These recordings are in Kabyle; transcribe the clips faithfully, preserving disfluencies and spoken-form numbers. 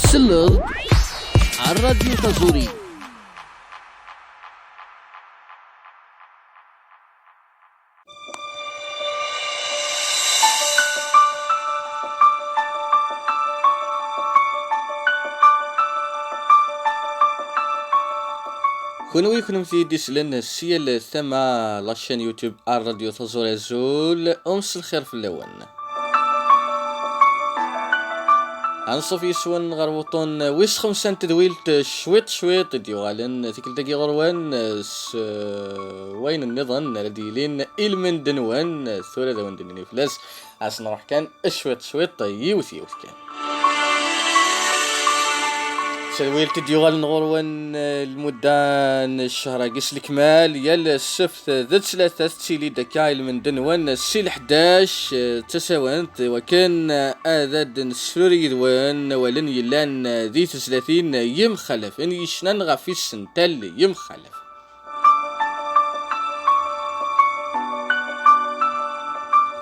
Tselleḍ ar Radio Taẓuri. Kunwi, kunemti i d-isellen s yal tama, la chaîne YouTube ar Radio Taẓuri, azul, umselxir fell-awen. Anṣuf yes-wen ɣer wuṭṭun wis xemsa n tedwilt, cwiṭ cwiṭ i d-yuɣalen tikkelt-agi ɣur-wen, s, eh, wayen nniḍen ara d-yilin i lmend-nwen, tura d awen-d-nini fell-as, as nruḥ kan cwiṭ cwiṭ, yiwet yiwet kan. Tadwilt i d-yuɣalen ɣur-wen, eh, lmudda n ccher-agi s lekmal, yal ssebt d ttlata tettili-d akka i lmend-nwen si leḥdac, eh, d tasawent, iwakken, eh, ad d-nesfruri yid-wen awalen yellan, eh, di tezlatin yemxalafen yecnan ɣef yisental yemxalafen.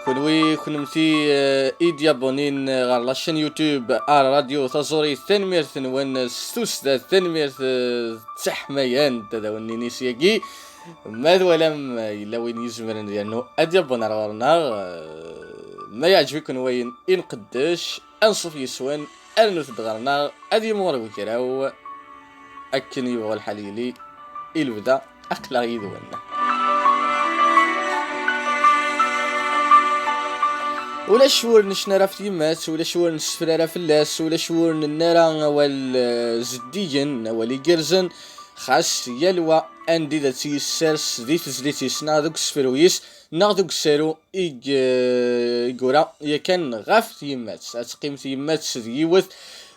Kunwi, kunemti, eh, i d-yabbunin ɣer la chaîne YouTube ar Radio Taẓuri, tanemmirt-nwen s tussda, tanemmirt, eh, d taḥmayant, ad awen-nini syagi. Ma twalam, eh, yella win yezemren ad yernu ad d-yabbun ar ɣur-neɣ, eh, ma yeɛǧeb-iken wayen i nqeddec, anṣuf yes-wen, rnut-d ɣer-neɣ, ad yimɣur wegraw. Akken yebɣu lḥal yili, i lebda aql-aɣ yid-wen. Ulac wur necna ara ɣef tyemmat, ulac wur nesfra ara fell-as, ulac wur nenna ara awal, eh, zeddigen, awal igerrzen, xas yal wa anda i d as-yessers di tezlit-is neɣ deg usefru-is, neɣ deg usaru i g-, i yura yakan ɣef tyemmat. Ad teqqim tyemmat d yiwet,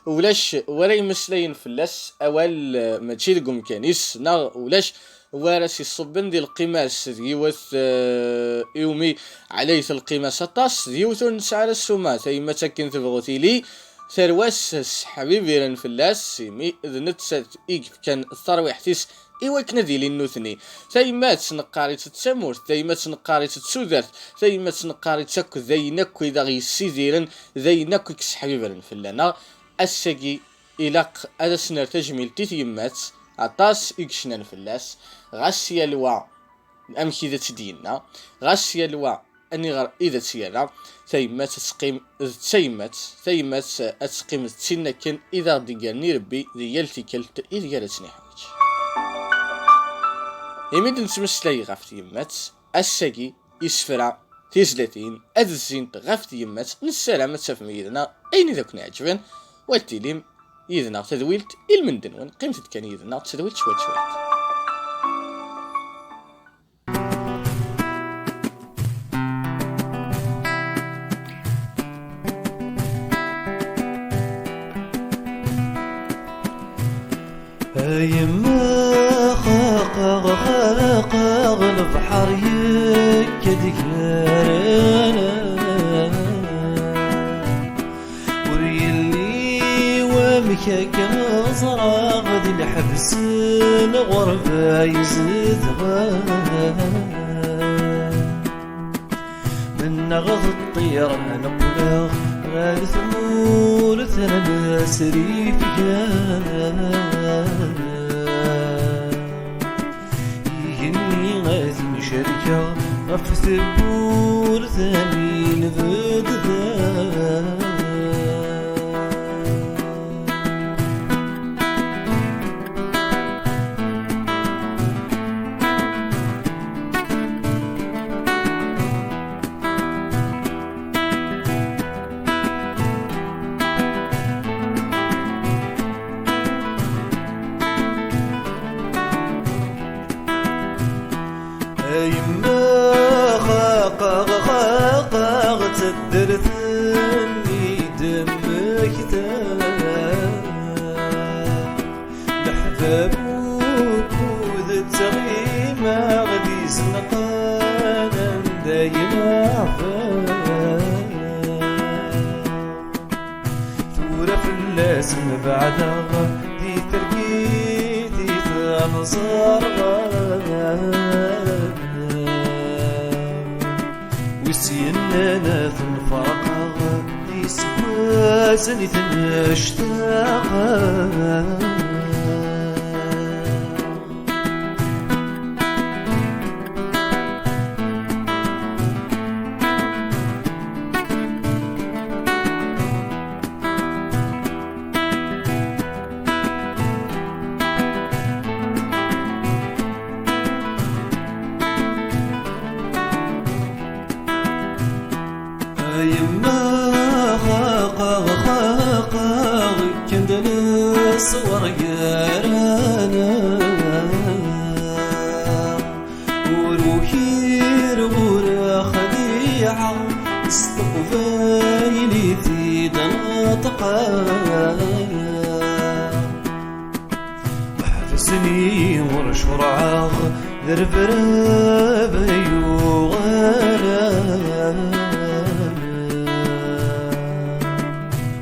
ulac wara yemmeslayen fell-as, awal, eh, mačči deg umkan-is, neɣ ulac wara s-iṣubben di lqima-s d yiwet, eh, iwumi ɛlayet lqima-s aṭas, d yiwet ur nesɛi ara ssuma, tayemmat akken tebɣu tili, tarwa-s sseḥbibiren fell-as, imi d nettat i yefkan tarwiḥt-is i wakken ad ilin nutni. Tayemmat neqqar-itt d tamurt, tayemmat neqqar-itt d tudert, tayemmat neqqar-itt akk d ayen akk i d aɣ-yessidiren, d ayen akk i yesseḥbibren fell-aneɣ. Ass-agi ilaq ad as-nerr tajmilt i tyemmat, aṭas i yecnan fell-as, ɣas yal wa amek i d as-d-yenna, ɣas yal wa aniɣer i d as-yerra, tayemmat ad teqqim d tayemmat, tayemmat ad teqqim d tin akken i d aɣ-d-iggren irebbi di yal tikkelt i d gar ad tt-niḥwaǧ. Imi d-nettmeslay ɣef tyemmat, ass-agi isefra tizlatin ad zzint ɣef tyemmat, nessaram ad tafem yid-neɣ ayen i d ak-iɛeǧben, u ad tilim yid-neɣ tadwilt i lmend-nwen. Qqimet-d kan yid-neɣ d tadwilt cwiṭ cwiṭ. A yemma, xaqeɣ, xaqeɣ, lebḥer yekka-d gar-aneɣ. Ur yelli wamek akken ẓraɣ di lḥebs n ɣerba i zedɣeɣ. Mennaɣ d ṭṭir neqqleɣ ɣer tmurt n lesrif gar. Igenni ad ten-cerkeɣ ɣef tewwurt am inebded. A yemma, xaqeɣ, xaqeɣ taddart-nni d temmekta. Leḥbab ukud d tɣima d izenqan anda yeɛfan. Tura fell-asen beɛdeɣ di tergit i ten-ẓerreɣ. Wis yennan ad ten-ferqeɣ di seg Azen i ten-nectaq. A yemma, xaqeɣ, xaqeɣ, kkan-d leṣwar gar-aneɣ. Ur ukireɣ, ur xdiɛeɣ, s teqbaylit i d-neṭqeɣ. Ḥebsen-iyi ur cerɛeɣ, d rrebrab ay uɣaran.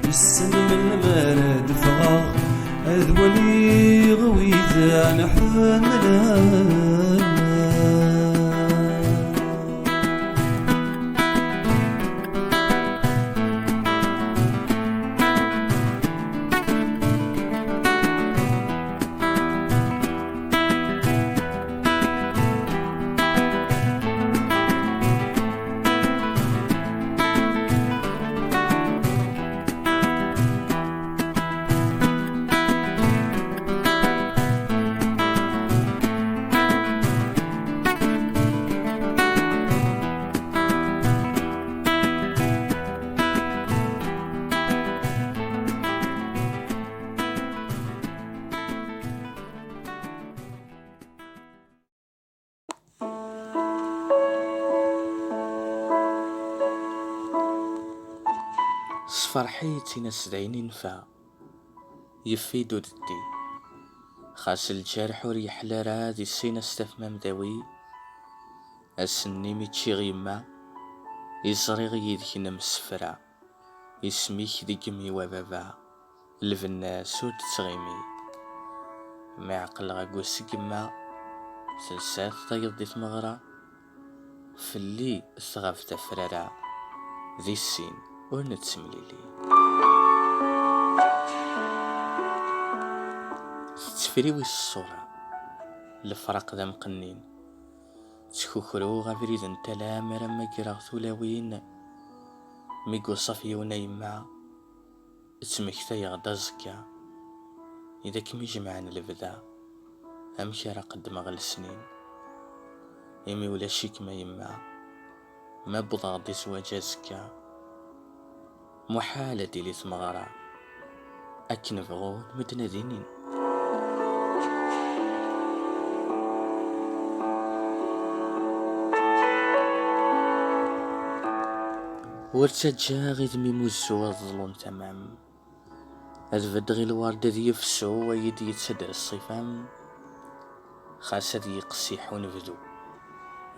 Wissen melmi ara d-ffɣeɣ, ad waliɣ wid ara ḥemmleɣ. Sferḥ-itt, in-as d ayen infa, yeffi-d udeddi. Xas lǧerḥ ur yeḥla ara, di sin as tafmam dawi. Ass-nni mi ččiɣ yemma, i ẓriɣ yid-k nemsefra. Isem-ik deg imi-w a baba, lbenna-s ur d-tettɣimi. Mi ɛeqleɣ aggus n yemma, telsa tayeḍ di tmeɣra, fell-i tɣab tafrara, di sin ur nettemlili. Tettefriwis ṣṣura, lefraq d amqennin. Ttkukruɣ abrid n tala mi ara mmagreɣ tulawin. Mi yuṣaf yiwen a yemma, ttmektayeɣ-d aẓekka, i d akken mi jemɛen lebda, amek ara qeddmeɣ lesnin? Imi ulac-ikem a yemma, ma wwḍeɣ-d i zzwaǧ azekka, muḥal ad d-tili tmeɣra, akken bɣun medden ad inin. Ur ttaǧǧaɣ idem-im uzzu ad ḍlun tamam. Ad beddeɣ i lwerd ad yefsu, ad yi-d-yettader ṣṣifam. Xas ad yeqsiḥ unebdu,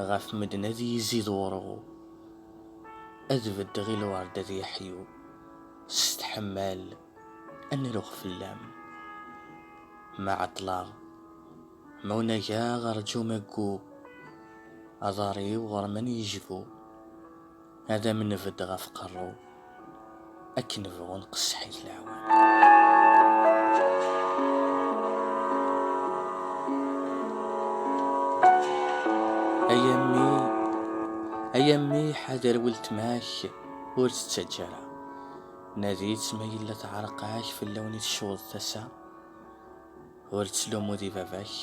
ɣef medden ad yizid urɣu. Ad beddeɣ i lwerd ad yeḥyu, s tḥemmal ad nruɣ fell-am. Ma ɛeṭṭleɣ, ma unageɣ, rǧu maggu, aḍar-iw ɣer-m ad yejbu. Ad am-nbedd ɣef qerru, akken bɣun qesḥit leɛwan. Ay a mmi, ay a mmi, ḥader weltma-k, ur tt-ttaǧǧa ara. Nadi-tt ma yella teɛreq-ak, fell-awen i tecweḍ tasa. Ur ttlumu di baba-k,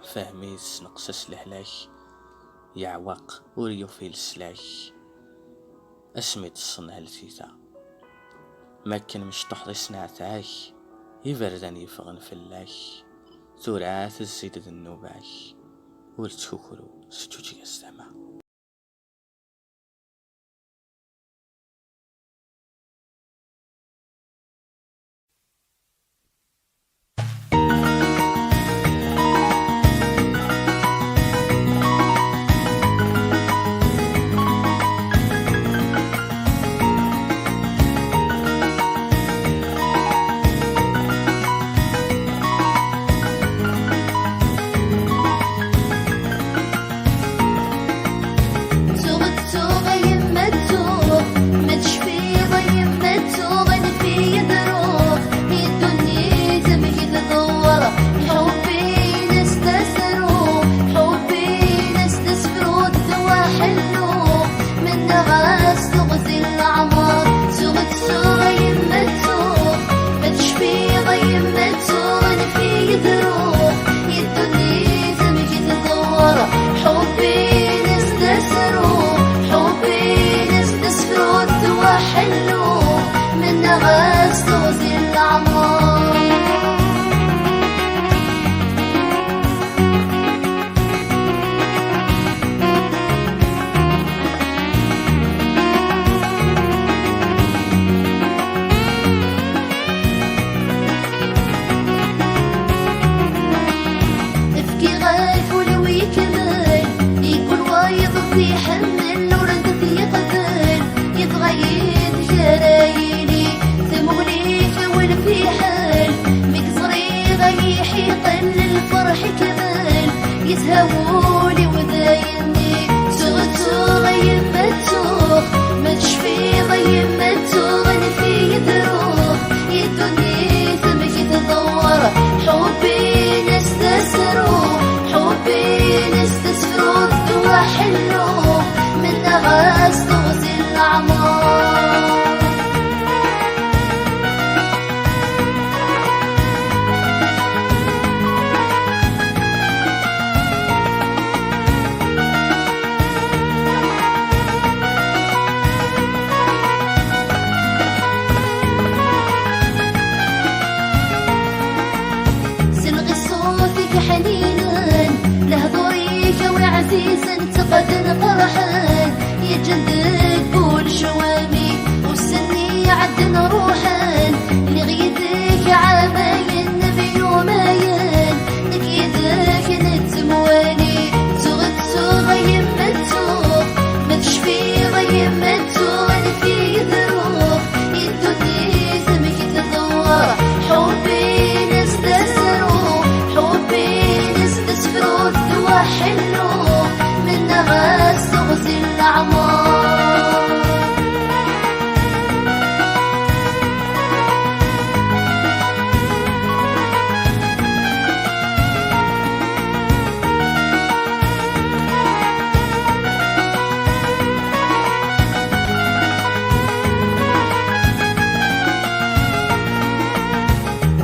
fahem-it, sneqs-as lehlak, yeɛweq ur yufi leslak. Asmi d-tsenhel tita, makken mecṭuḥ di sneɛt-ak, iberdan yeffɣen fell-ak. Tura tezzi-d d nnuba-k, ur ttkukru, sǧuǧeg-as tama. Teɣzi n leɛmer. Fkiɣ-ak ul-iw ikemmel, i kul wayeḍ ur t-iḥemmel, ur d t-yeqbel, yebɣa yid-k ara yili, tmuɣli-k awal fiḥel, mi k-ẓriɣ ay iḥiqel, lferḥ ikemmel, yezha wul-iw dayenni, ttuɣ, ttuɣ, ay yemma, ttuɣ, ma tecfiḍ, ay yemma, ttuɣ, anef-iyi-d ruɣ, i ddunit amek i tdewwer, ḥubbi-ines d asefru, ḥubbi-ines d asefru d ddwa ḥellu, mennaɣ-as teɣzi n leɛmer. Selɣ i ṣṣut-ik ḥninen, lehdur-ik a wi ɛzizen, ttqaden qerḥen, yeǧǧen deg wul ccwami, ussan-nni iɛeddan ruḥen, lliɣ yid-k ɛamayen, myumayen, nekk yid-k nettemwali, ttuɣ, ttuɣ, ay yemma, ttuɣ, ma tecfiḍ, ay yemma, ttuɣ, anef-iyi-d ruɣ, i ddunit amek i tdewwer, ḥubbi-ines d asru, ḥubbi-ines d asefru d ddwa ḥellu, mennaɣ-as teɣzi n leɛmer.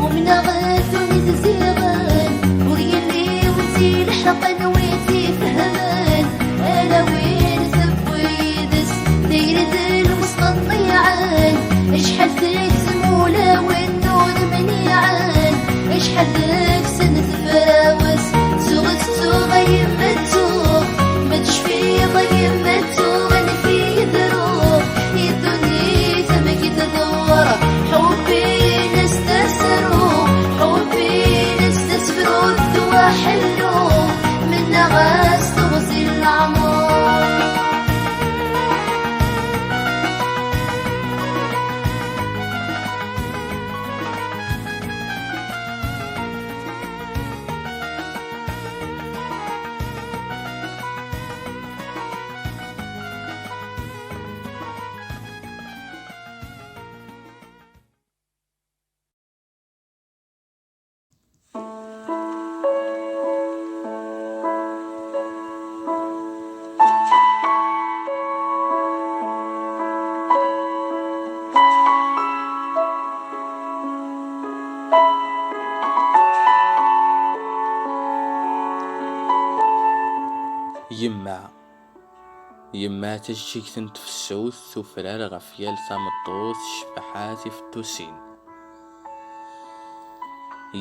Umneɣ ddunit ziɣen, ur yelli win tt-ilḥeqen, win tt-ifehmen, ala win tewwi yid-s tayri d lweṣq ṭṭiɛen. Acḥal tegzem ulawen ur mniɛen, acḥal deg-sen tefrawes, ttuɣ, ttuɣ, ay yemma, ttuɣ, ma tecfiḍ, ay yemma, ttuɣ, anef-iyi-d ruɣ, i ddunit amek i tdewwer, ḥubbi-ines d asru, ḥubbi-ines d asefru d ddwa ḥellu, mennaɣ-as teɣzi n leɛmer. Yemma. Yemma tajeǧǧigt n tefsut tufrar ɣef yal tameṭṭut ccbaḥa tifettusin.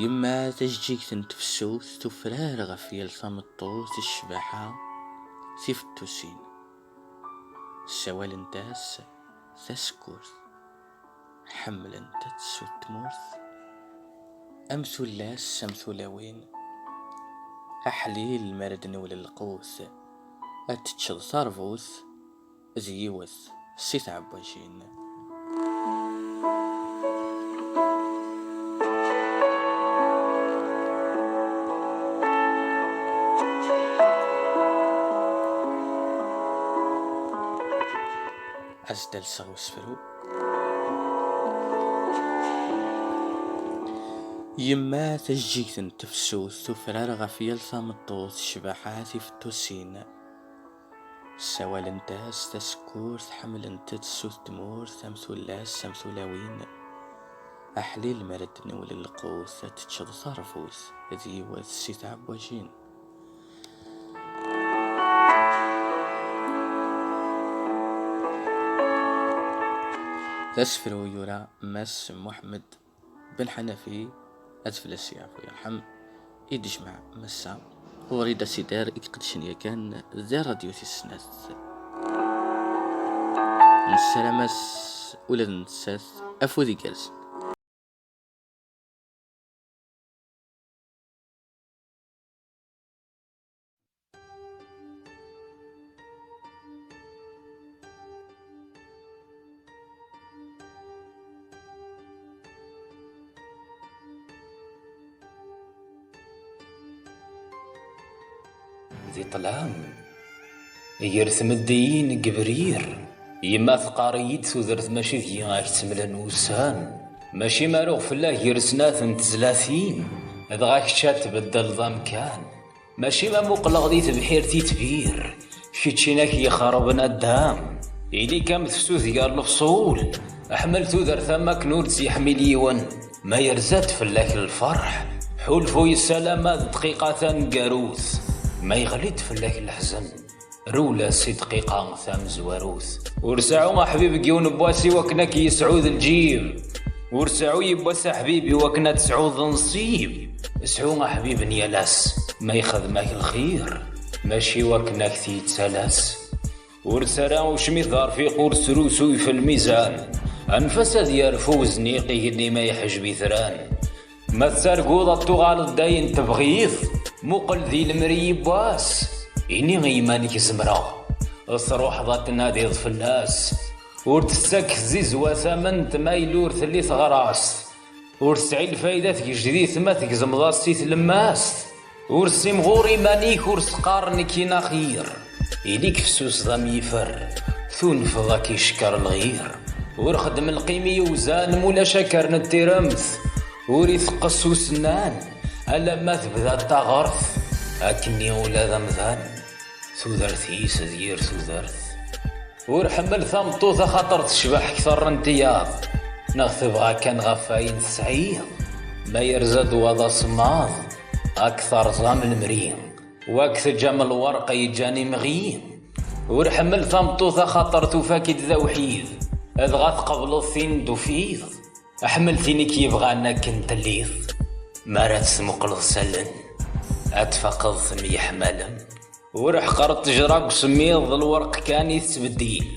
Yemma tajeǧǧigt n tefsut tufrar ɣef yal tameṭṭut ccbaḥa tifettusin. Ssawalent-as tasekkurt. Ḥemmlent-tt s tmurt, am tullas am tulawin. Aḥlil mi ara d-nwel lqut, ad teččeḍ tarbut d yiwet si tɛebbajin. As-d alseɣ usefru. Yemma tajeǧǧigt n tefsut tufrar ɣef yal tameṭṭut ccbaḥa tifettusin. Ssawalent-as tasekkurt, ḥemmlent-tt s tmurt, am tullas am tulawin. Aḥlil mi ara d-nwel lqut, ad teččeḍ tarbut d yiwet si tɛebbajin. D asefru yura Mass Muḥemmed Ben Ḥanafi, ad fell-as yeɛfu yerḥem, i d-ijmeɛ Massa Wrida Sider i iqeddcen yakan di ṛṛadyu tis snat. Nessaram-as ula d nettat afud igerrzen. Di ṭṭlam, gar tmeddiyin n yebrir, yemma teqqar-iyi-d tudert mačči deg-i ad k-tt-mlen wussan. Mačči ma ruɣ fell-ak gar snat n tezlatin, dɣa kečč ad tbeddleḍ amkan. Mačči ma muqleɣ di tebḥirt i tbir, keččin ak yexreb naddam. Ili-k am tefsut gar lefṣul, ḥmel tudert am akken ur tt-yeḥmil yiwen. Ma yerza-d fell-ak lferḥ, ḥulfu yessalama d dqiqa taneggarut. Ma yeɣli-d fell-ak leḥzen, rewla si dqiqa tamezwarut. Ur seɛɛu aḥbib deg yiwen n wass i wakken ad k-yesɛu d lǧib. Ur seɛɛu yiwwas aḥbib i wakken ad tesɛuḍ d nnṣib. Sɛu aḥbib n yal ass, ma yexdem-ak lxir, mačči wakken ad k-t-yettalas. Ur ttara ucmit d arfiq, ur srusuy f lmizan. Anef-as ad yerfu uzniq igenni ma yeḥjeb itran. Ma tettarguḍ ad tuɣaleḍ d ayen tebɣiḍ, muqel di lemri yiwwas. Ini i yiman-ik zemreɣ, truḥeḍ ad tnadiḍ fell-as. Ur d-tettak tzizwa tament ma yella ur telli teɣrast. Ur tesɛi lfayda tgejdit ma tgezmeḍ-as si tlemmast. Ur ssimɣur iman-ik, ur s-qqar nekkin axir. Ili-k fessus d amyifer, tunfeḍ ad k-icekkeṛ lɣir. Ur xeddem lqim i yewzan, mulac akern n tiremt. Ur iteqqes usennan, alamma tebda taɣert. Akkenni ula d amdan, tudert-is d yir tudert. Ur ḥemmel tameṭṭut axaṭer tecbeḥ kter n tiyaḍ, neɣ tebɣa kan ɣef wayen tesɛiḍ. Ma yerza-d wa d asemmaḍ, ad k-terẓ am lemri, wa ad k-teǧǧ am lwerq yeǧǧan imɣi. Ur ḥemmel tameṭṭut axaṭer tufa-k-id d awḥid, dɣa tqebleḍ tin d-tufiḍ. Ḥemmel tin i k-yebɣan akken telliḍ. Mi ara tt-tmuqleḍ s allen, ad tfaqeḍ temyeḥmalem. Ur ḥeqqreḍ ṭṭejra deg usemmiḍ, d lwerq kan i tettbeddil.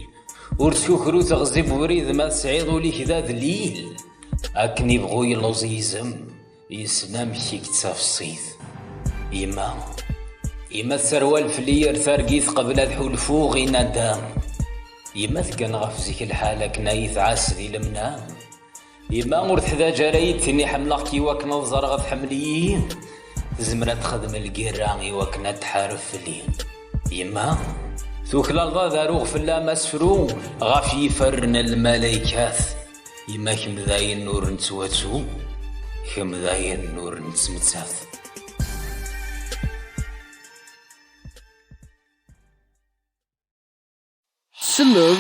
Ur tkukru teɣzi n ubrid ma tesɛiḍ ul-ik d adlil. Akken ibɣu yelluẓ yizem, yessen amek i yettafṣid. Yemma, yemma tesserwal fell-i yir targit qbel ad ḥulfuɣ i nadam. Yemma teggan ɣef zik lḥal akken ay tɛass di lemnam. Yemma ur teḥdaǧ ara ad yi-d-tini ḥemmleɣ-k i wakken ad ẓreɣ tḥemmel-iyi. Tezmer ad texdem lgirra i wakken ad tḥareb fell-i. Yemma, tuklaleḍ ad aruɣ fell-am asefru ɣef yiferren n lmalaykat. Yemma, kemm d ayen ur nettwattu, kemm d ayen ur nettmettat. Tselleḍ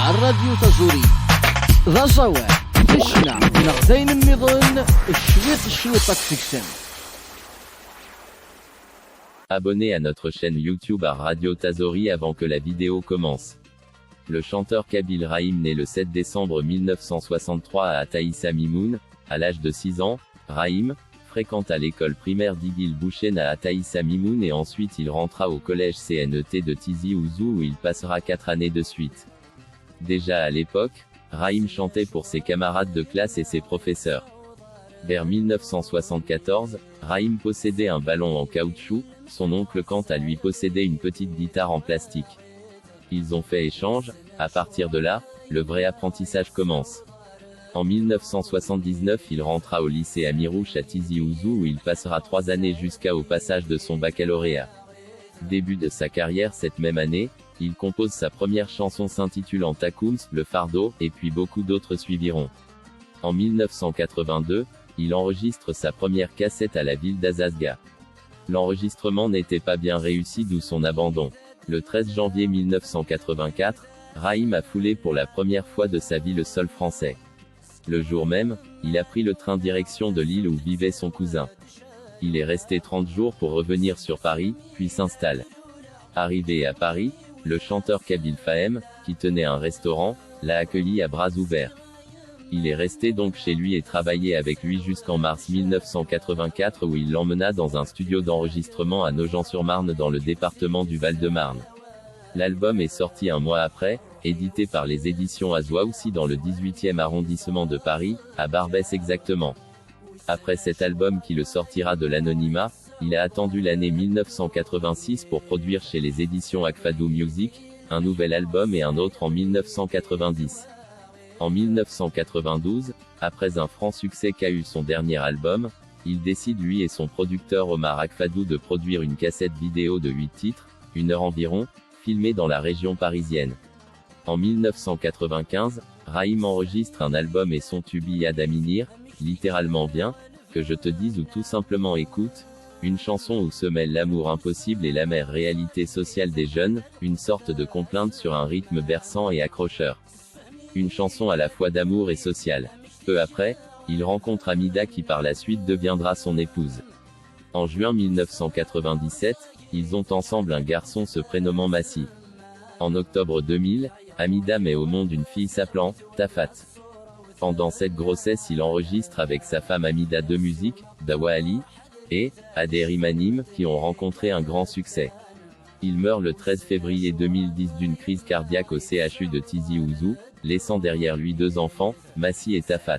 ar Radyu Taẓuri. D aẓawan, d ccna, neɣ d ayen nniḍen, cwiṭ cwiṭ ad k-teksem. Abonnez à notre chaîne YouTube à Radio Tazori avant que la vidéo commence. Le chanteur kabyle Raïm naît le sept décembre mille neuf cent soixante-trois à Ataïssa Mimoun. À l'âge de six ans, Raïm fréquenta l'école primaire d'Igil Bouchen à Ataïssa Mimoun et ensuite il rentra au collège C N E T de Tizi Ouzou où il passera quatre années de suite. Déjà à l'époque, Raïm chantait pour ses camarades de classe et ses professeurs. Vers mille neuf cent soixante-quatorze, Raïm possédait un ballon en caoutchouc, son oncle quant à lui possédait une petite guitare en plastique. Ils ont fait échange, à partir de là, le vrai apprentissage commence. En mille neuf cent soixante-dix-neuf, il rentra au lycée Amirouche à Tizi Ouzou où il passera trois années jusqu'à au passage de son baccalauréat. Début de sa carrière cette même année, il compose sa première chanson s'intitulant Takoums, Le Fardeau, et puis beaucoup d'autres suiviront. En mille neuf cent quatre-vingt-deux, il enregistre sa première cassette à la ville d'Azazga. L'enregistrement n'était pas bien réussi, d'où son abandon. Le treize janvier mille neuf cent quatre-vingt-quatre, Raïm a foulé pour la première fois de sa vie le sol français. Le jour même, il a pris le train direction de Lille où vivait son cousin. Il est resté trente jours pour revenir sur Paris, puis s'installe. Arrivé à Paris, le chanteur kabyle Fahem, qui tenait un restaurant, l'a accueilli à bras ouverts. Il est resté donc chez lui et travaillé avec lui jusqu'en mars mille neuf cent quatre-vingt-quatre, où il l'emmena dans un studio d'enregistrement à Nogent-sur-Marne dans le département du Val-de-Marne. L'album est sorti un mois après, édité par les éditions Azua, aussi dans le dix-huitième arrondissement de Paris, à Barbès exactement. Après cet album qui le sortira de l'anonymat, il a attendu l'année mille neuf cent quatre-vingt-six pour produire chez les éditions Akfadou Music, un nouvel album et un autre en mille neuf cent quatre-vingt-dix. En mille neuf cent quatre-vingt-douze, après un franc succès qu'a eu son dernier album, il décide, lui et son producteur Omar Akfadou, de produire une cassette vidéo de huit titres, une heure environ, filmée dans la région parisienne. En mille neuf cent quatre-vingt-quinze, Raïm enregistre un album et son tube Iyad Aminir, littéralement Viens, que je te dise ou tout simplement Écoute, une chanson où se mêlent l'amour impossible et l'amère réalité sociale des jeunes, une sorte de complainte sur un rythme berçant et accrocheur. Une chanson à la fois d'amour et sociale. Peu après, il rencontre Amida, qui par la suite deviendra son épouse. En juin mille neuf cent quatre-vingt-dix-sept, ils ont ensemble un garçon se prénommant Massi. En octobre deux mille, Amida met au monde une fille s'appelant Tafat. Pendant cette grossesse, il enregistre avec sa femme Amida deux musiques, Dawa Ali et Ader Imanim, qui ont rencontré un grand succès. Il meurt le treize février deux mille dix d'une crise cardiaque au C H U de Tizi Ouzou, laissant derrière lui deux enfants, Massi et Tafat.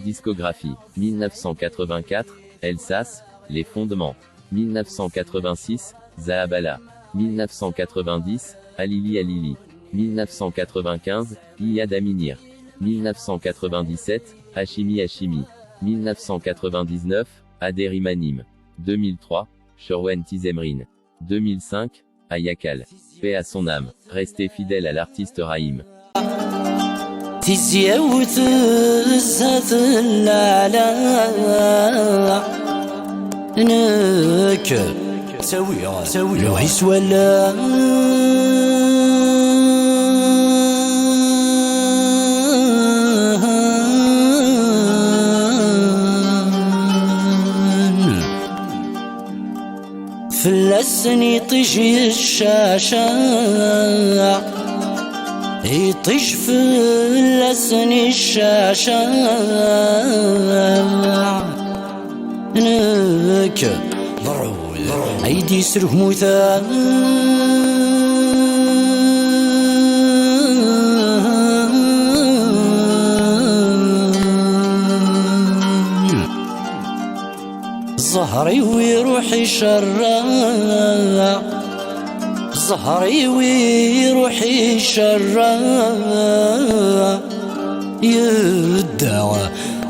Discographie. Mille neuf cent quatre-vingt-quatre, Elsace, Les Fondements. Mille neuf cent quatre-vingt-six, Zahabala. Mille neuf cent quatre-vingt-dix, Alili Alili. Mille neuf cent quatre-vingt-quinze, Iyad Aminir. Mille neuf cent quatre-vingt-dix-sept, Hachimi Hachimi. Mille neuf cent quatre-vingt-dix-neuf, Ader Imanim. Deux mille trois, Sherwen Tizemrin. Deux mille cinq, Ayakal. Paix à son âme. Restez fidèle à l'artiste Raïm. Tizzya-w tezhat lɛala. Nekk ttawiɣ, ttawiɣ lewhi s wallam. Fell-asen iṭij iccaca, iṭij fell-asen iccaca. Nekk d ṛṛuy ay d-yesrugmuten. Zzher-iw iruḥ icerreɛ, zzher-iw iruḥ icerreɛ, yedda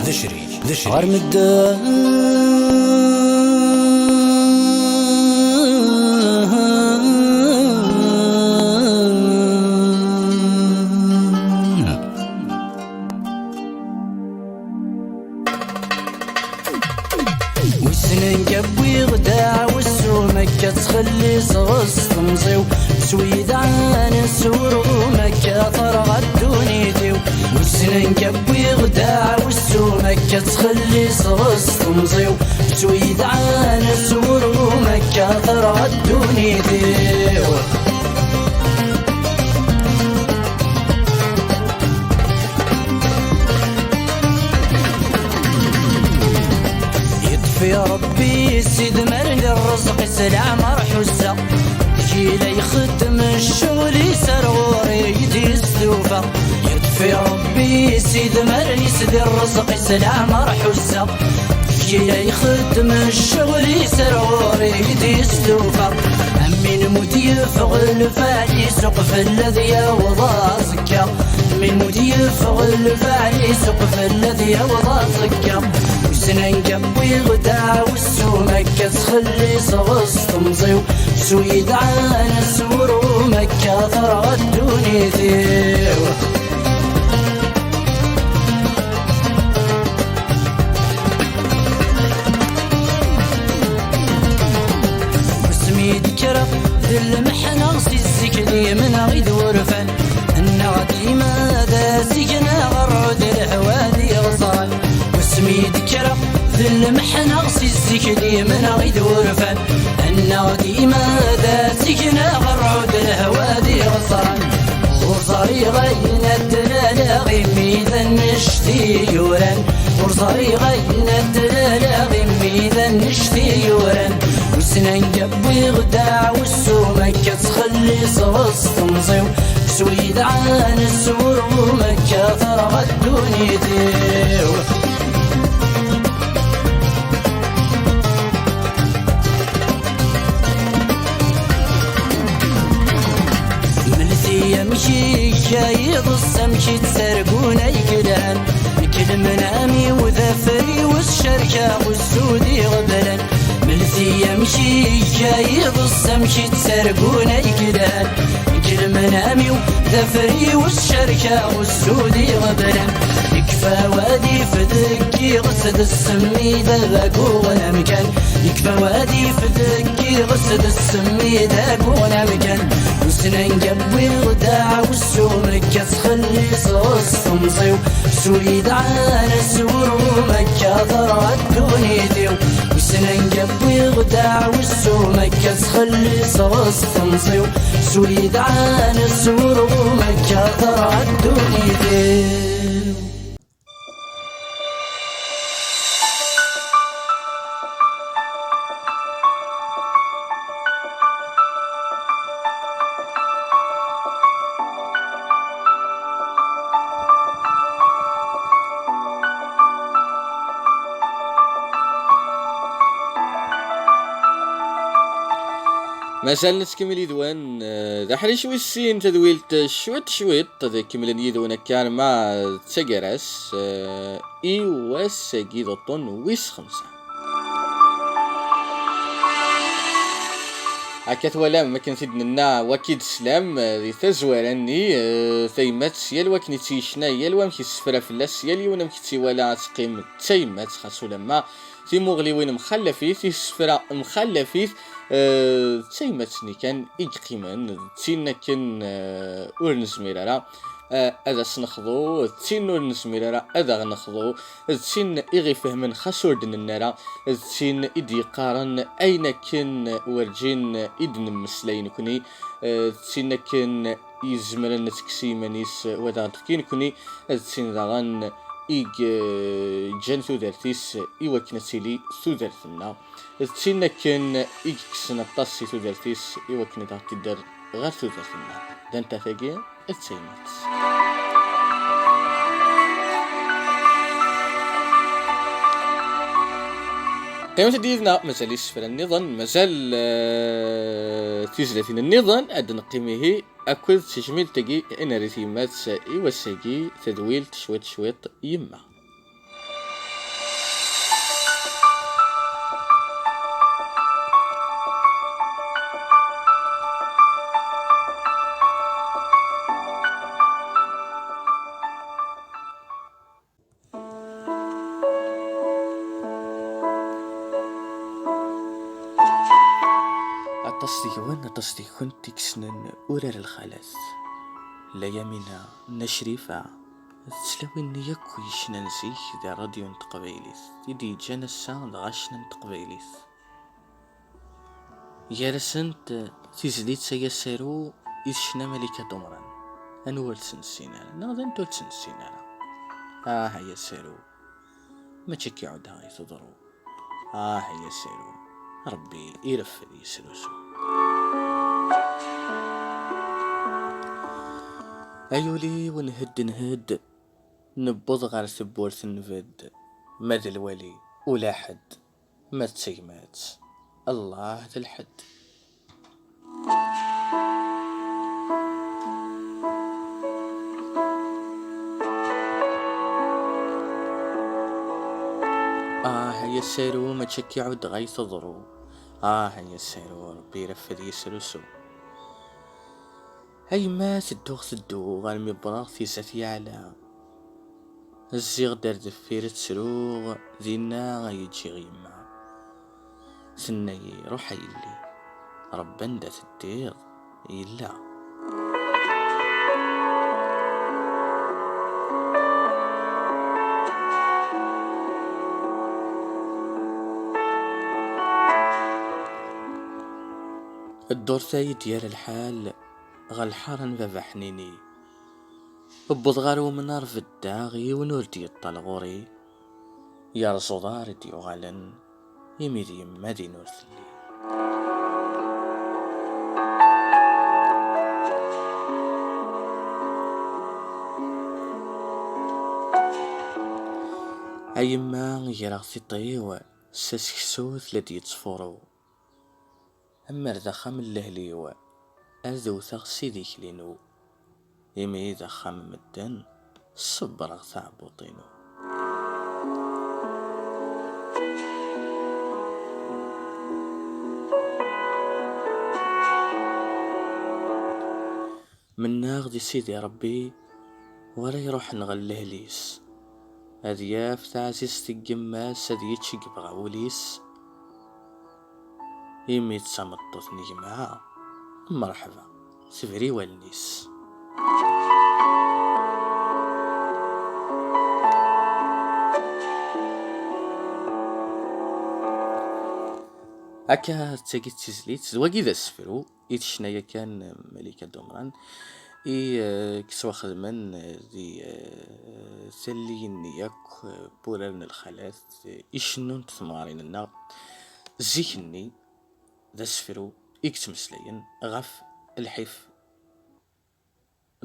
d acrik, d acrik ɣer medden. Wissen amek wwiɣ-d aɛwessum, akka ttxelliṣeɣ s temẓi-w, s weydan s urɣum, akka terɣa ddunit-iw. Wissen amek wwiɣ-d aɛwessum, akka ttxelliṣeɣ s temẓi-w, s weydan s urɣum, akka terɣa ddunit-iw. Yeṭṭef-i Ṛebbi s idmaren di ṛṛezq-is leɛmer ḥusseɣ. Deg-i la ixeddem ccɣel-is ar ɣur-i i d-yestufa. Yeṭṭef-i Ṛebbi s idmaren-is di ṛṛezq-is leɛmer ḥusseɣ. Deg-i la ixeddem ccɣel-is ar ɣur-i i d-yestufa. Am win mut yeffeɣ lfeɛl-is uqbel ad yaweḍ aẓekka. Mi lmut yeffeɣ lfeɛl-is uqbel ad yaweḍ aẓekka. Wissen anga wwiɣ-d aɛwessum, akka ttxelliṣeɣ s temẓi-w, s weydan s urɣum, akka terɣa ddunit-iw. Asmi d-kkreɣ d lmeḥna, si zik d yemna i d urfan. Nneɣ dima d asigna ɣer rrud lehwa d iɣeẓran. Asmi d-kkreɣ d lmeḥna, si zik d yemna i d urfan. Nneɣ dima d asigna ɣer rrud lehwa d iɣeẓran. Ur ẓriɣ ayen ad i yuran. Ur ẓriɣ ayen ad d-laleɣ imi d annect i yuran. Wissen anga wwiɣ ddaɛwessu, ma akka ttxelliṣeɣ s temẓi-w. Swid ɛan s urɣu, ma akka terɣa ddunit-iw. Mlet-iyi amek ikka yiḍes, amek i ttargun ay glan. Nekk lemnam-iw d afriw, s cerkeɣ ussu d iɣeblan. Mlet-iyi amek ikka yiḍes, amek i ttargun ay glan. Nekk lemnam-iw d afriw, s cerkeɣ ussu d iɣeblan. Yekfa wadif deg iɣes d ssem i d abagu n amkan. Yekfa wadif deg iɣes d ssem i d agu n amkan. Wissen anga wwiɣ ddaɛwessu, ma akka ttxelliṣeɣ s temẓi-w. Swid ɛan s urɣu, ma akka terɣa ddunit-iw. Wissen anga wwiɣ ddaɛwessu, ma akka ttxelliṣeɣ s temẓi-w. Swid ɛan s urɣu, ma akka terɣa ddunit-iw. Mazal nettkemmil yid-wen, eh, d aḥric wis sin, tadwilt, eh, cwiṭ cwiṭ, ad kemmlen yid-wen akka arma d taggara-s, eh, i wass-agi d uṭṭun wis xemsa. Akka twalam, akken t-id-nenna waki d sslam, eh, di tazwara-nni, eh, tayemmat, yal wakken i tt-yecna, yal wamek yessefra fell-as, yal yiwen amek i tt-iwala, ad teqqim d tayemmat, xas ulamma timuɣliwin mxallafit, isefra mxallafit, eh, d tayemmat-nni kan i yeqqimen, d tin akken, eh, ur nezmir ara, eh, ad as-nexḍu, d tin ur nezmir ara ad aɣ-nexḍu, d tin i ɣ-ifehmen xas ur d-nenni ara, d tin i d-yeqqaren ayen akken werǧin i d-nemmeslay nekni, eh, d tin akken izemren ad tekkes i yiman-is, eh, wa ad aɣ-d-tefk i nekni, d tin daɣen i yeǧǧan tudert-is i wakken ad tili tudert-nneɣ, d tin akken i yekksen aṭas si tudert-is i wakken ad aɣ-t-idder ɣer tudert-nneɣ. D anta tagi? D tayemmat. Qqimet-d yid-neɣ, mazal isefra nniḍen, mazal, eh, tizlatin nniḍen, ad neqqim ihi akked tejmilt-agi i nerri tyemmat i wass-agi, tadwilt cwiṭ cwiṭ yemma. Aṭas deg-wen, aṭas deg-kent i yessnen urar n lxalat. La Yamina, Nna Crifa, d tlawin-nni akk yecnan zik di ṛṛadyu n teqbaylit, i d-yeǧǧan ass-a dɣa ccna n teqbaylit. Gar-asent tizlit ay asaru i tecna Malika Dumran. Anwa ur tt-nessin ara, neɣ d anta ur tt-nessin ara? Ah, ay asaru, mačči akka i ɛuddeɣ i teḍru. Ah, ay asaru, Ṛebbi ireffed yesrusu. Ay ul-iw, nhedd, nhedd, newweḍ ɣer tewwurt n lbedd, ma d lwali, ula ḥedd. Ma d tagmat, Allah d lḥedd. Ah, ay asaru, mačči akka i ɛuddeɣ ay teḍru. Ah, ay asaru, Ṛebbi ireffed yesrusu. A yemma, tedduɣ, tedduɣ, armi wwḍeɣ tizat yeɛla. Zziɣ-d ar deffir ttruɣ, dinna ay ǧǧiɣ yemma. Tenna-yi: "Ruḥ a yelli, Ṛebbi anda teddiḍ yella." Ddurt-a i d-yerra lḥal ɣer lḥara n baba Ḥnini. Wweḍ ɣer umnar beddeɣ, yiwen ur d-yeṭṭal ɣur-i, yerẓ uḍar i d-yuɣalen, imi d yemma din ur telli. A yemma, greɣ tiṭ-iw s aseksu tella d-yettfuṛu. Ammer d axxam n lehl-iw, ad wteɣ s idikli-inu, imi d axxam n medden, ṣebbreɣ taɛebbuḍt-inu. Mennaɣ di Sidi Ṛebbi, wara iruḥen ɣer lehl-is, ad yaf taɛzizt n yemma-s, ad yečč i yebɣa wul-is, imi d tameṭṭut n gma, mreḥba, tebri wallen-is. Akka d tagi d tizlit, d wagi d asefru i tecna yakan Malika Dumran, i, eh, yettwaxedmen, eh, di, eh, talliyin-nni yakk, eh, n wurar n lxalat, eh, icennun n temɣarin-nneɣ zik-nni, d asefru i yettmeslayen ɣef lḥif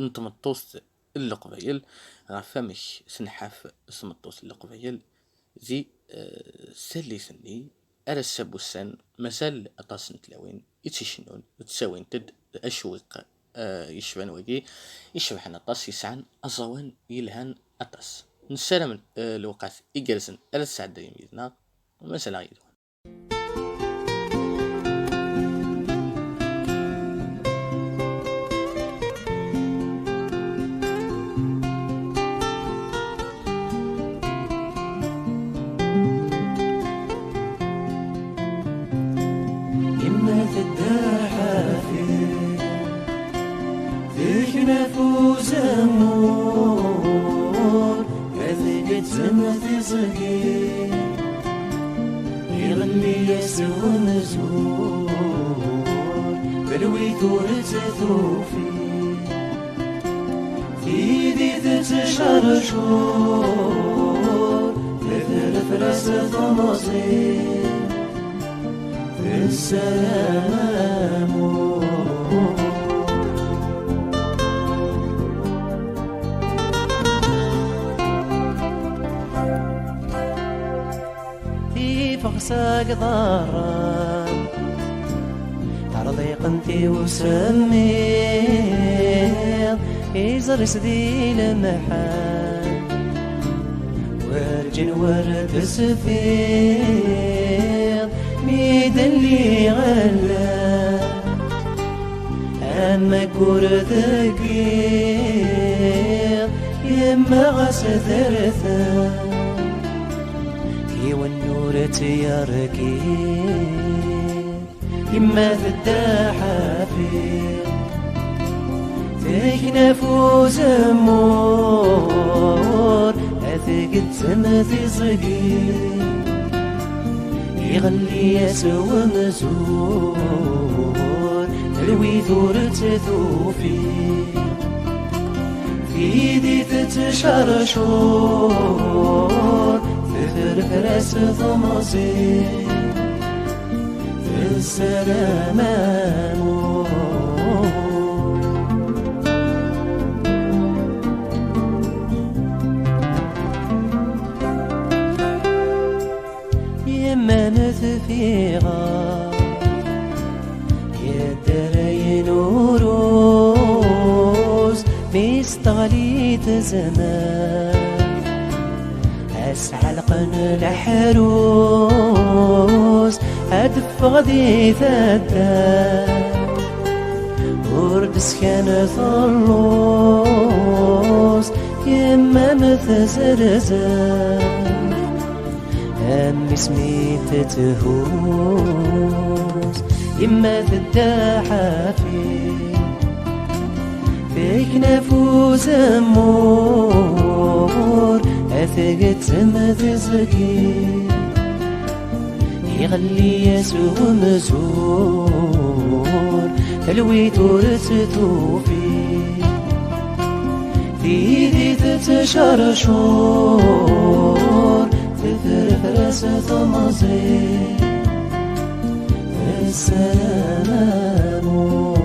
n tmeṭṭut n Leqbayel, ɣef wamek tenḥaf tmeṭṭut n Leqbayel di, eh, tallit-nni. Ar ass-a n wussan, mazal aṭas n tlawin i tt-icennun, ttawint-d acewwiq, eh, yecban wagi, icebḥen aṭas, yesɛan aẓawan yelhan aṭas. Nessaram, eh, lewqat igerrzen ara tesɛeddayem yid-neɣ, mazal-aɣ yid-wen. Yemma tedda ḥafi, tekna f uzemmur, ad tgezzem tiẓgi. Iɣelli-yas umzur, talwit ur tt-tufi. Tidi tettcercur, teffer fell-as temẓi, tessaram amur. Tifeɣ s agḍarren, terḍiqent i usemmiḍ, iẓri-s di lemḥan. Werǧin wer tesfiḍ mi d-lliɣ llan. Am aggur deg yiḍ, yemma ɣas terta, yiwen ur tt-yerkid. Yemma tedda ḥafi, tekna f uzemmur, ad tgezzem tiẓgi. Iɣelli-yas umzur, talwit ur tt-tufi. Tidi tettcercur, teffer-as temẓi, tessaram amur. Yemma-m tfiɣ, yedder ayen urus, mi s-teɣli tezmer. As-ɛelqen leḥrus, ad teffeɣ di taddart. Ur d-skan tellus, yemma-m tezrezem. Am isem-it tthuz, yemma tedda ḥafi. Tekna f uzemmur, ad tgezzem tiẓgi. Iɣelli-yas umzur, talwit ur tt-tufi. Tidi tettcercur, tefrefras temẓi, tessaram amur.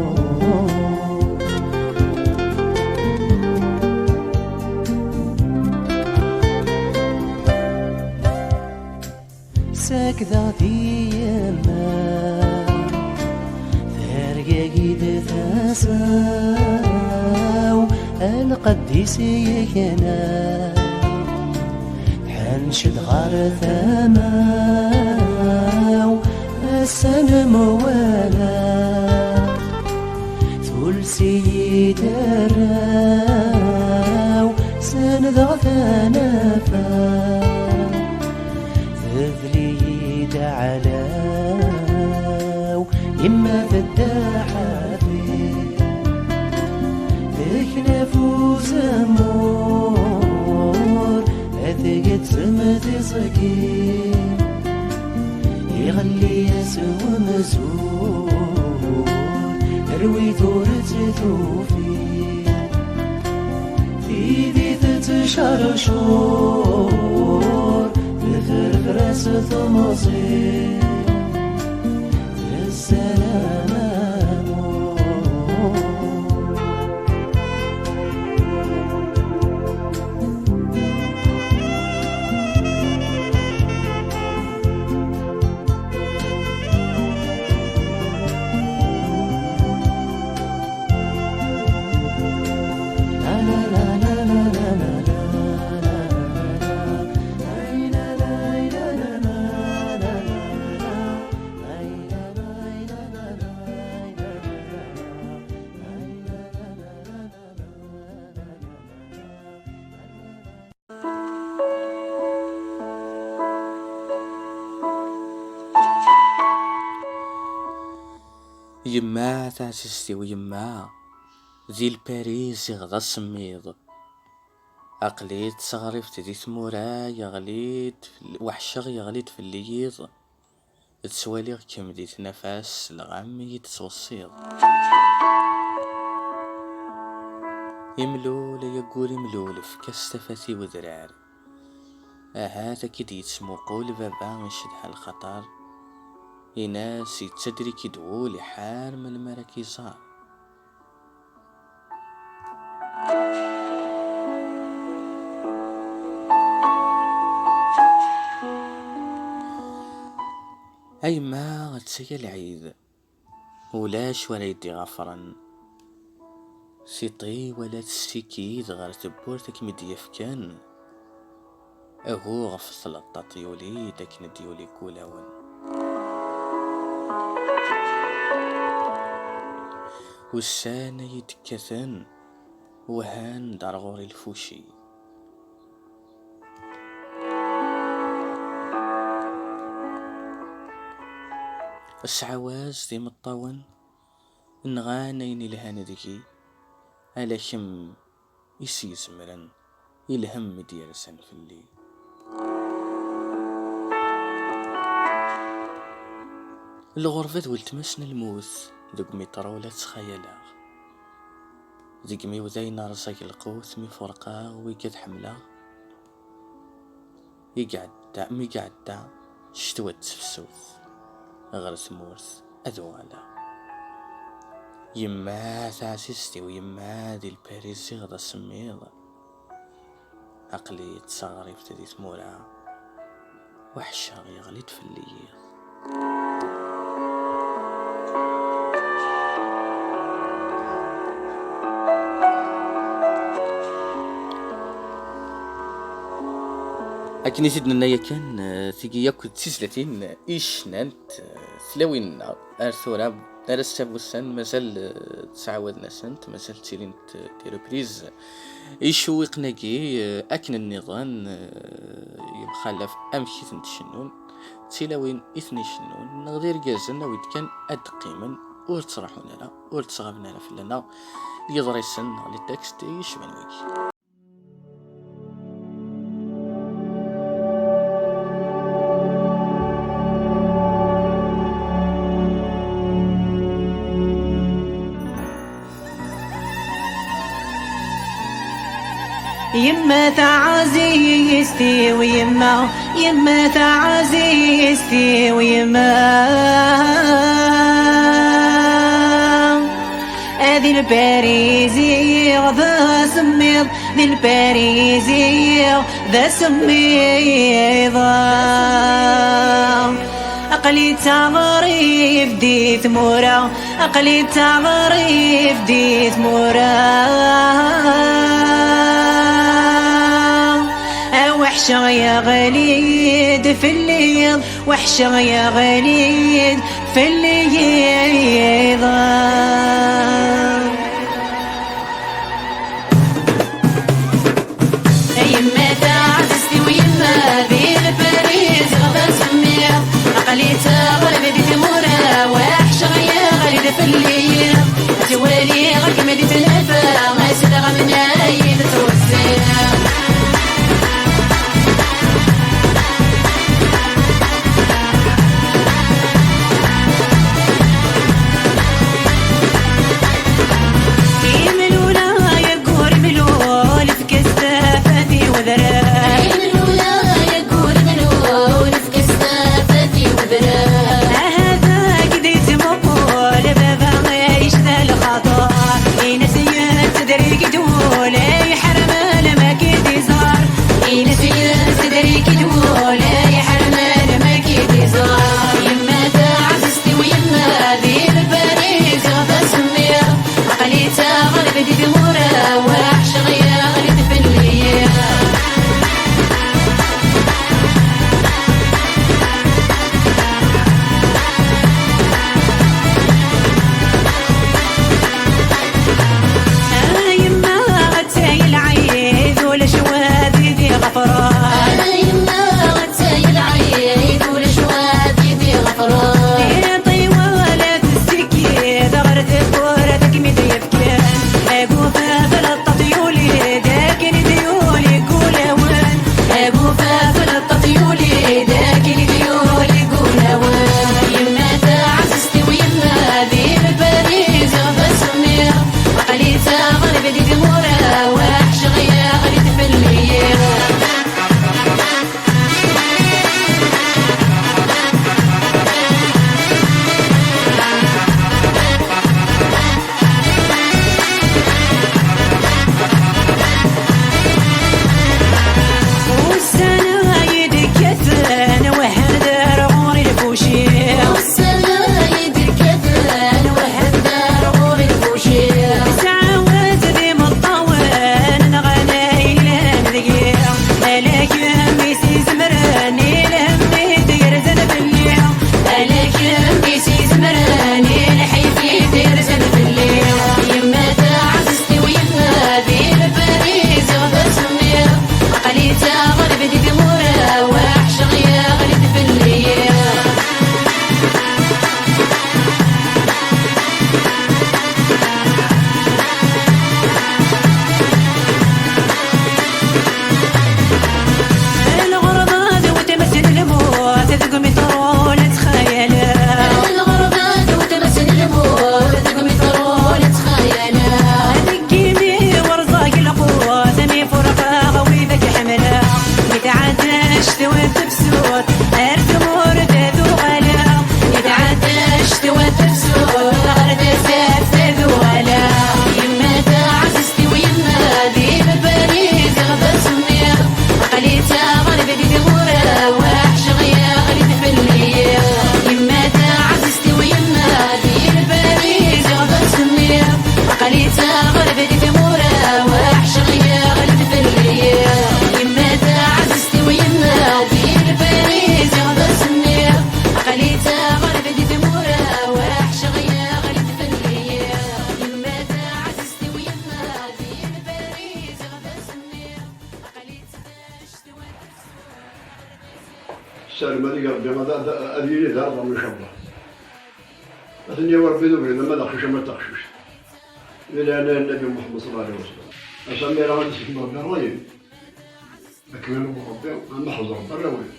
Sakdeɣ di yemma, tergagi-d tasa-w, lqedd-is yekna. Tḥennec-d ɣer tama-w, ass-a nemwala. Tules-iyi-d arraw, sendɣ tanafa. Tedli-yi-d ɛlaw, yemma tedda ḥafi. Tekna f uzemmur, ad tgezzem tiẓgi. Iɣelli-as umzur, terwi-t ur tt-tufi. Tidi tettcercur, tefrefras temẓi, tessaram amur. Yemma taɛzizt-iw, yemma, di Lpari ziɣ d asemmiḍ. Aql-i d taɣribt di tmura, yeɣli-d fell-, weḥceɣ yeɣli-d fell-i yiḍ. Ttwaliɣ-kem di tnafa-s, s lɣam i yi-d-tettweṣṣiḍ. Imlul, ay aggur imlul, efk-as tafat i wedrar. Ahat ad k-id-yettmuqul baba icedha lxaṭer. Ini-as yettadrik-id wul, iḥar melmi ara k-iẓer. A yemma, atta-ya lɛid, ulac wara yi-d-iɣafren. Tiṭ-iw ala tessikid ɣer tewwurt akken i d-yefkan. Agu ɣef tleṭṭaṭ yuli-d akken ad d-yuli deg wulawen. Ussan ay d-kkaten, whan d ar ɣur-i lfuci. Sɛawaz d imeṭṭawen nɣan ayen ilhan deg-i, ala kemm i s-izemren i lhemm i d-yersan fell-i. Lɣerba d weltma-s n lmut, deg umiṭru la ttxayaleɣ. Deg imi d ayen rẓag lqut mi furqeɣ wigad ḥemmleɣ. I iɛedda, mi iɛedda ccetwa d tefsut, ɣer tmurt ad uɣaleɣ. Yemma taɛzizt-iw, yemma di Lpari ziɣ d asemmiḍ. Aql-i d taɣribt di tmura, weḥceɣ yeɣli-d fell-i yiḍ. Akken i t-id-nenna yakan, eh, tigi yakk d tizlatin i cnant, eh, tlawin-nneɣ ar tura, ar ass-a n wussan, mazal, eh, ttɛawaden-asent, mazal ttilint, eh, des reprises. Icewwiqen-agi, eh, akken nniḍen, eh, yemxalaf amek i tent-cennun, d tilawin i ten-icennun, neɣ d irgazen, awi-d kan ad d-qqimen, ur ttruḥun ara, ur ttɣaben ara fell-aneɣ, d iḍrisen neɣ les textes i yecban wigi. Yemma taɛzizt-iw yemma, yemma taɛzizt-iw yemma. Di Lpariz i yiɣ d asemmiḍ, di Lpariz i yiɣ d asemmiḍ. Aql-i d taɣribt di tmura, aql-i d taɣribt di tmura. Aweḥceɣ yeɣli-d fell-i, weḥceɣ yeɣli-d fell-i. A yemma taɛzizt-iw yemma, di Lpariz ɣef asemmiḍ. Aql-i d taɣribt di tmura, weḥceɣ yeɣli-d fell-i. Ad twaliɣ akken di tnafa, ass d aɣemnay d tɣezzi. Imlul a yaggur imlul, efk-as tafat i wedrar. Imlul a yaggur imlul, efk-as tafat i wedrar. Ahat ad k-id-yettmuqul baba yecna lxaṭer, in-as yettedrik-d wul, yeḥrem ma k-id-iẓer. Ines yettedrik-d wul, yeḥrem ma k-id-iẓer. Yemma taɛzizt-iw yemma, di Lpariz ɣef asemmiḍ. Aql-i d taɣribt di tmura, weḥceɣ yeɣli-d fell-i. A yemma, attay lɛid, ulac wadi di ɣefran. A yemma, attay lɛid, ulac wadi di ɣefran. Tiṭ-iw la tessikid ɣer tewwurt, ad kem-id-yefk Agufaf leṭṭat yuli-d akken i d-yuli deg ulawen. Agufaf leṭṭat yuli-d akken i d-yuli deg ulawen. Yemma taɛzizt-iw yemma, di Lpariz ɣef asemmiḍ. Aql-i d taɣribt di tmura, weḥceɣ yeɣli-d fell-i. Ussan-a i d-kkaten, wehhan d ar ɣur-i lfuci. Ussan-a i d-kkaten, wehhan d ar ɣur-i lfuci. Ttɛawad d imeṭṭawen, nɣan aylan deg-i. Ala kemm i s-izemren i lhemm i d-yerzan fell-i. Ala kemm i s-izemren i lḥif i d-yerzan fell-i. Yemma taɛzizt-iw yemma, di Lpariz ɣef asemmiḍ. Aql-i d taɣribt di tmura, weḥceɣ yeɣli-d fell-i. Lɣerba d weltma-s n lmut, deg umiṭru la ttxayalen. Lɣerba d weltma-s n lmut, deg umiṭru la ttxayalen. Deg imi ur ẓẓag lqut, mi furqeɣ widak ḥemmleɣ. Mi tɛedda ccetwa tefsut, ar tmurt ad uɣaleɣ. Mi tɛedda ccetwa tefsut, ɣer tasaft ad uɣaleɣ. Yemma taɛzizt-iw yemma, di Lpariz ɣef asemmiḍ. Aql-i d taɣribt di tmura, weḥceɣ yeɣli-d fell-i. Yemma taɛzizt-iw yemma, di Lpariz ɣef asemmiḍ. Aql-i d taɣribt di tmura, weḥceɣ yeɣli-d fell-i. Yemma taɛzizt-iw yemma, di Lpariz ɣef asemmiḍ. Aql-i d taɣribt di tmura, weḥceɣ yeɣli-d fell-i. Yemma taɛzizt-iw yemma, di Lpariz ɣef asemmiḍ. Ssarem ad ig Rebbi ad, ad, ad yili d arḍam, incallah. Ad ten-yawi Rebbi d ubrid ama d aqcic ama d taqcict. Di leɛnaya n Nnbi Muḥemmed ṣalla Llahu ɛalayhi wa sallam. Ass-a mi ara ad isekkem Rebbi ṛṛay-im. Akken ad newweḍ Rebbi, ad neḥẓer Rebbi arraw-im.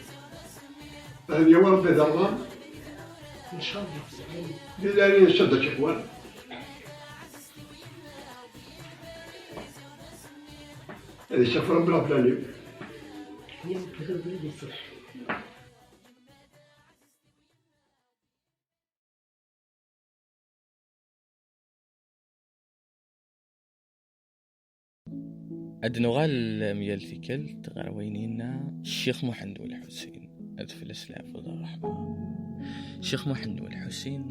Ad ten-yawi Rebbi d arḍam. Incallah. Di leɛnaya n Sadat Iqwan. Ad icaf Rebbi lɛeblani. Ad nuɣal am yal tikkelt ɣer wayen yenna Ccix Muḥend Welḥusin, ad fell-as leɛfu d ṛṛeḥma. Ccix Muḥend Welḥusin,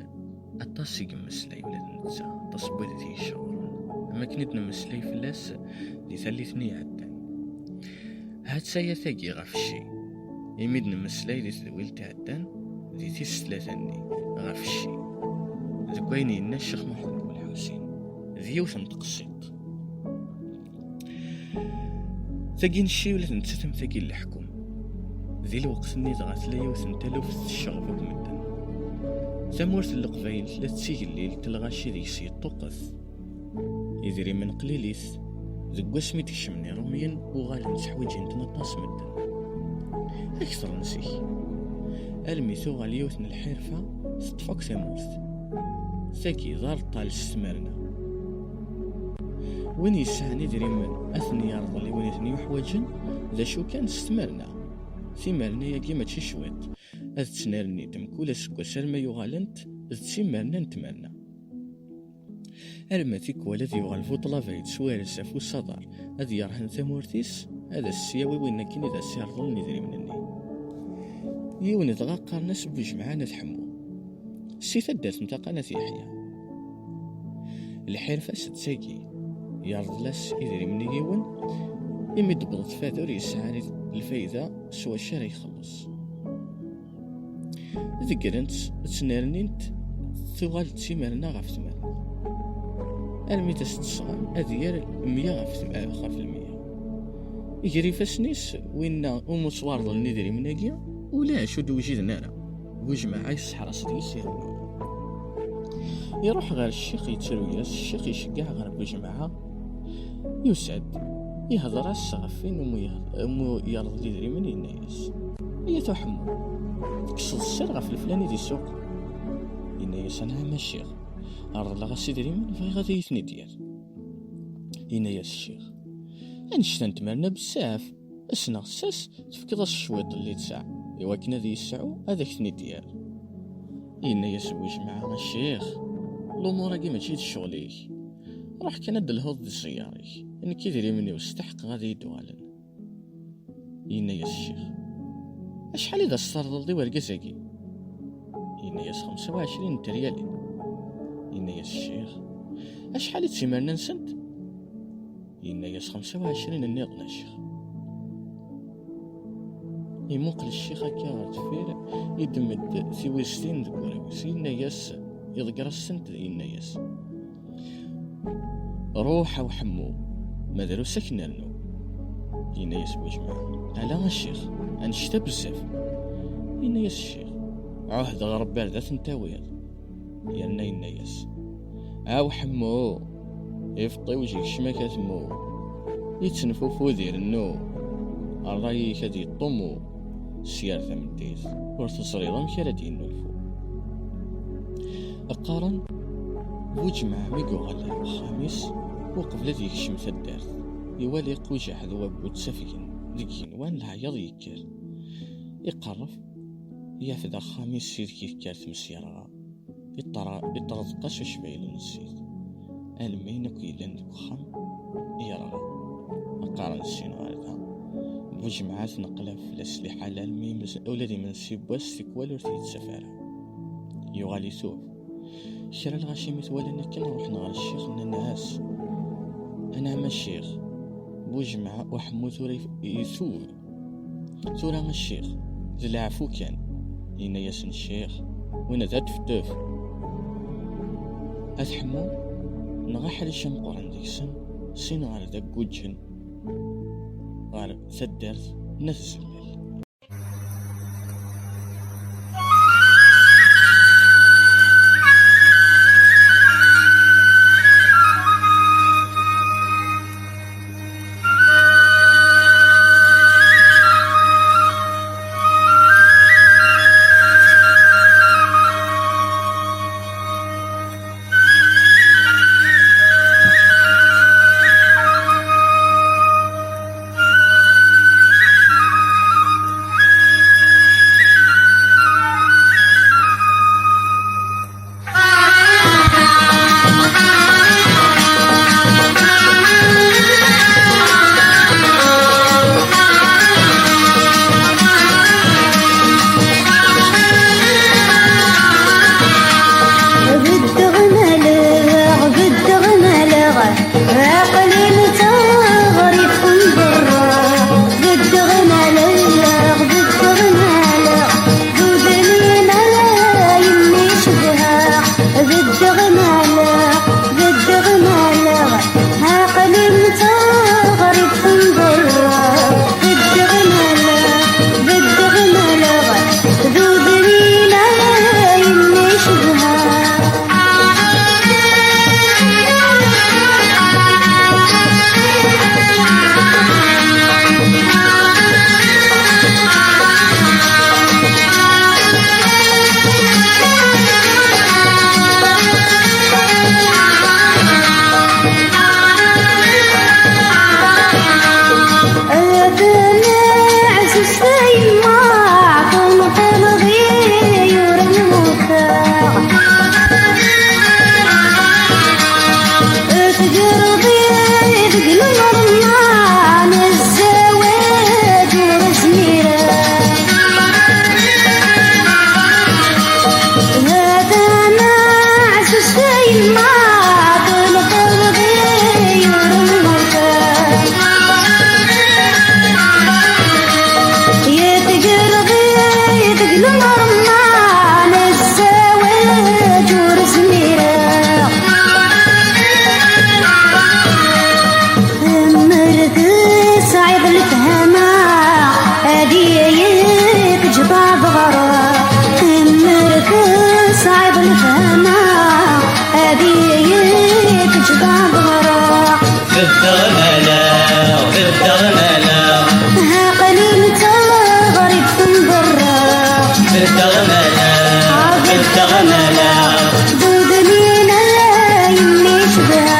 aṭas i yemmeslay ula d netta, aṭas n wid i t-iceɣren, am akken i d-nemmeslay fell-as di tallit-nni iɛeddan. Ha-tt-aya tagi ɣef cci, imi d-nemmeslay di tedwilt iɛeddan, di tis tlata-nni, ɣef cci, deg wayen yenna Ccix Muḥend Welḥusin, d yiwet n tqessiṭ. Tagi n cci ula d nettat am tagi n leḥkem. Di lweqt-nni dɣa tella yiwet n taluft tecceɣb akk medden. Tamurt n Leqbayel tella d tigellilt, lɣaci deg-s yeṭṭuqqet. Idrimen qlilit. Deg wasmi d-kecmen Iṛumyen, uɣalen tteḥwiǧen-ten aṭas medden, akteṛ n zik. Almi tuɣal yiwet n lḥirfa teṭṭef akk tamurt. Tagi d areṭṭal s tmerna. Win yesɛan idrimen ad ten-yerḍel i win i ten-yuḥwaǧen, d acu kan s tmerna. Timerna-agi mačči cwiṭ, ad ttnernint mkul aseggas arma yuɣalent d timerna n tmerna. Arma tikwal ad yuɣal bu ṭṭlaba yettwares ɣef usaḍar, ad yerhen tamurt-is, ad as-yawi win akken i d as-irḍlen idrimen-nni. Yiwen dɣa qqaren-as Bujemɛa n At Ḥemmu, si taddart n Taqqa n At Yeḥya. Lḥirfa-s d tagi, yerḍel-as idrimen i yiwen, imi d-tewweḍ tfada ur yesɛi ara lfayda s wacu ara ixelleṣ. Degrent, ttnernint, tuɣal d timerna ɣef tmerna. Armi d as-tesɣan ad yer mya ɣef tm-, ɣef lmya. Ger ifassen-is, winna umi ttwarḍlen idrimen-agi, ulac, ur d-wjiden ara. Bujemɛa yesseḥres deg-s irennu. Iruḥ ɣer ccix yettru-yas, ccix iceggeɛ ɣer Bujemɛa. Yusa-d, ihder-as ɣef win umi yeh-, umi yerḍel idrimen, yenna-yas: "Ay at uḥemmu, tekkseḍ sser ɣef leflani di ssuq?" Yenna-yas: "Anɛam a ccix, reḍleɣ-as idrimen, bɣiɣ ad iyi-ten-id-yerr." Yenna-yas ccix: "Annect-a n tmerna bezzaf, ass neɣ ssas tefkiḍ-as cwiṭ n litteɛ, i wakken ad yesɛu ad ak-ten-id-yerr." Yenna-yas Bujemɛa: "A ccix, lumuṛ-agi mačči d ccɣel-ik. Ruḥ kan ad d-telhuḍ di ṣṣeyyaṛ-ik. Nekk idrimen-iw steḥqeɣ ad iyi-d-uɣalen." Yenna-yas ccix: "Acḥal i d as-terḍleḍ i wergaz-agi?" Yenna-yas: "Xemsa u ɛecrin n teryalin." Yenna-yas ccix: "Acḥal i d timerna-nsent?" Yenna-yas: "Xemsa u ɛecrin nniḍen a ccix." Imuqel ccix akka ɣer deffir, iddem-d tiwiztin deg wuraw-is, yenna-yas, iḍegger-asent, yenna-yas: "Ruḥ a uḥemmu, ma drus ad k-nernu." Yenna-yas Bujemɛa: "Ala a ccix, annect-a bezzaf." Yenna-yas ccix: "Ɛuhdeɣ Rebbi ar d ad ten-tawiḍ." Yerna yenna-yas: "A uḥemmu, ifeṭṭ-iw yekcem-ak atmu, yettenfufud irennu, ṛṛay-ik ad yeṭṭummu, s yir tameddit ur teẓriḍ amek ara d-yennulfu." Qqaren, Bujemɛa mi yuɣal ar wexxam-is, uqbel ad yekcem taddart, iwala iqujaḥ d wabbu ttafgen deg yigenwan, leɛyaḍ yekker. Iqerreb, yaf-d axxam-is ideg yekker tmes yerɣa. Iṭṭer-, iṭṭerḍeq-as ucbayel n zzit. Almi ayen akk yellan deg uxxam yerɣa. Qqaren syin ɣer da, Bujemɛa tneqlab fell-as liḥala almi imes-, ula d imensi n wass tikwal ur t-yettaf ara. Yuɣal itub. Kra lɣaci mi t-walan akken ruḥen ɣer ccix, nnan-as: "Anɛam a ccix, Bujemɛa uḥemmu tura if-, itub. Tura a ccix, d leɛfu kan." Yenna-yasen ccix: "Winna d ateftef." At Ḥemmu, neɣ aḥric ameqqran deg-sen, sin ɣer da guǧǧen ɣer taddart n At Zellal. Beddeɣ mala, beddeɣ mala, d udem-in ara yemmi cebha.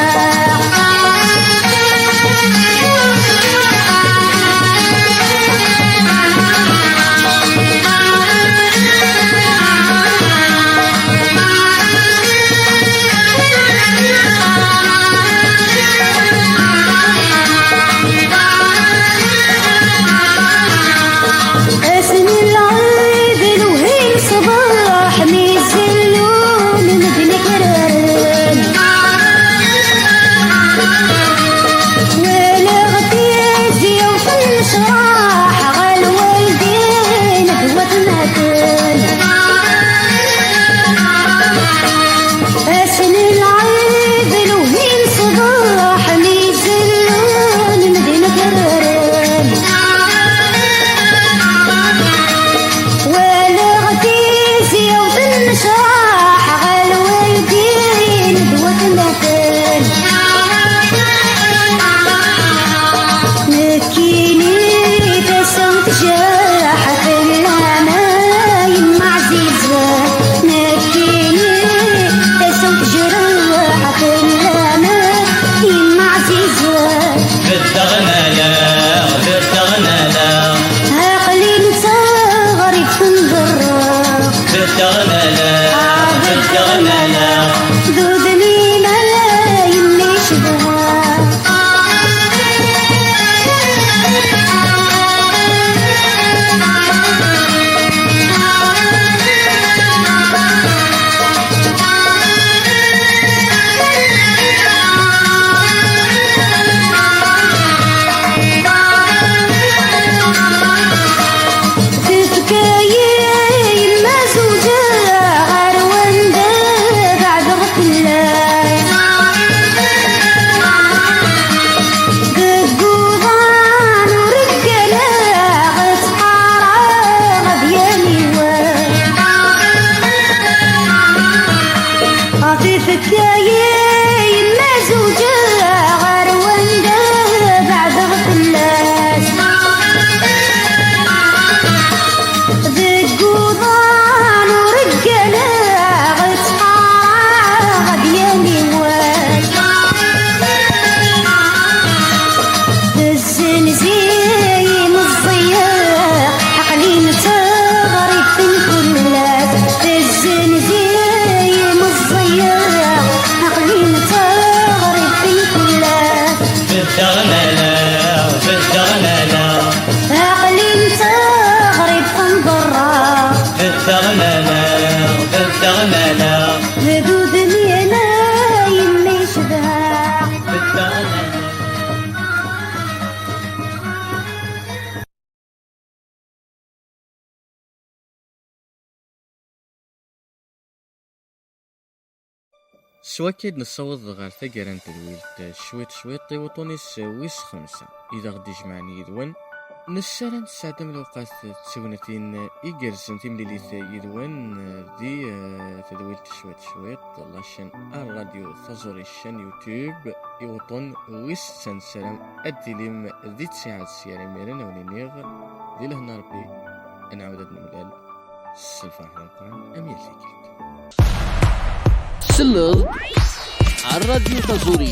Ass n lɛid lewhi n ṣṣbeḥ mi zellun medden akraren. Walaɣ tizi ufenn ccraḥ ɣer lwaldin d watmaten. Ass n lɛid lewhi n ṣṣbeḥ mi zellun medden akraren. Walaɣ tizi ufenn ccraḥ ɣer lwaldin d watmaten. Nekkini tasa tejreḥ fell-am a yemma ɛzizen. Nekkini tasa tejreḥ fell-am a yemma ɛzizen. Beddeɣ mala, beddeɣ mala. Aql-i nettaɣ ɣer yifen berra. Beddeɣ mala, beddeɣ mala. D udem-in ara yemmi cebha. Tefka-yi yemma zewǧeɣ ɣer wanda beɛdeɣ fell-as. Deg uḍan ur ggaleɣ, ttqaraɣ ad yaniwer. Ɣef tefka-yi yemma zewǧeɣ ɣer wanda beɛdeɣ fell-as. Deg uḍan ur ggaleɣ, ttqaraɣ ad yaniwer. Tezzenzi imeẓẓiyeɣ, aql-i nettaɣ ɣer yifen fell-as. Tezzenzi imeẓẓiyeɣ, aql-i nettaɣ ɣer yifen fell-as. Beddeɣ mala, beddeɣ mala. Aql-i nettaɣ ɣer yifen berra. Beddeɣ mala, beddeɣ mala. D udem-in ara yemmi cebha. Beddeɣ mala. S wakka i d-nessaweḍ ɣer taggara n tedwilt cwiṭ cwiṭ i wuṭṭun-is wis xemsa i d aɣ-d-ijemɛen yid-wen. Nessaram tesɛeddim lewqat d tegnatin igerrzen, timlilit yid-wen di, eh, tedwilt cwiṭ cwiṭ, la chaîne ar radio taẓuri, chaîne YouTube, i wuṭṭun wis setta. Nessaram ad d-tilim di ttiɛad. Sya ar imiren, a wen-iniɣ di lehna Rebbi, ad nɛawed ad nemlal s lferḥ d ameqqran am yal tikkelt. Tselleḍ ar Radio Taẓuri.